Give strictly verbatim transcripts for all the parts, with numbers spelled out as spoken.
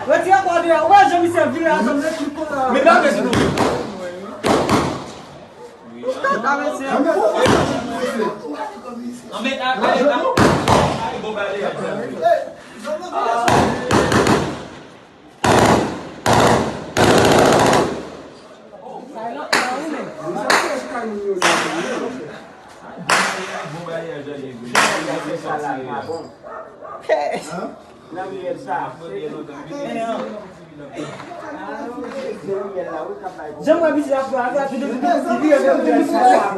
Retire kò deyò. Ou wè jan misye vire a zòn nan ki kola. Jan mwen piti la fwa, la tou de piti vire menm jan.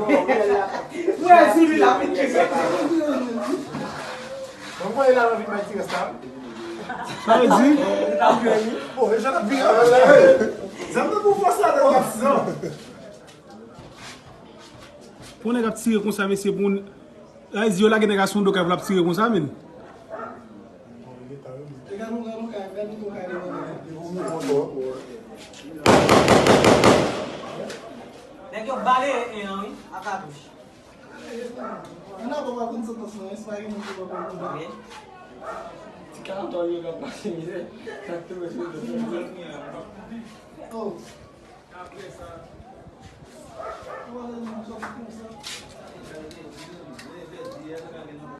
Mwen sou li la piti. Mwen voye la anvi bay ti rès la. Sa vle di? Oh, e jan ap vire la. Zanmi pou fòs la nan kapsizan. Pou nèg ap tire konsa, mesye, pou Ayiti yo lage nèg a sou do kay pou l ap tire konsa, menn. Nèg yo bale e an wi, a katouch. An nan pa konn santans lan, wi, si pa gen moun ki pa konn. Ti karatò yo k ap pase mizè, k ap tonbe sou do. Oh.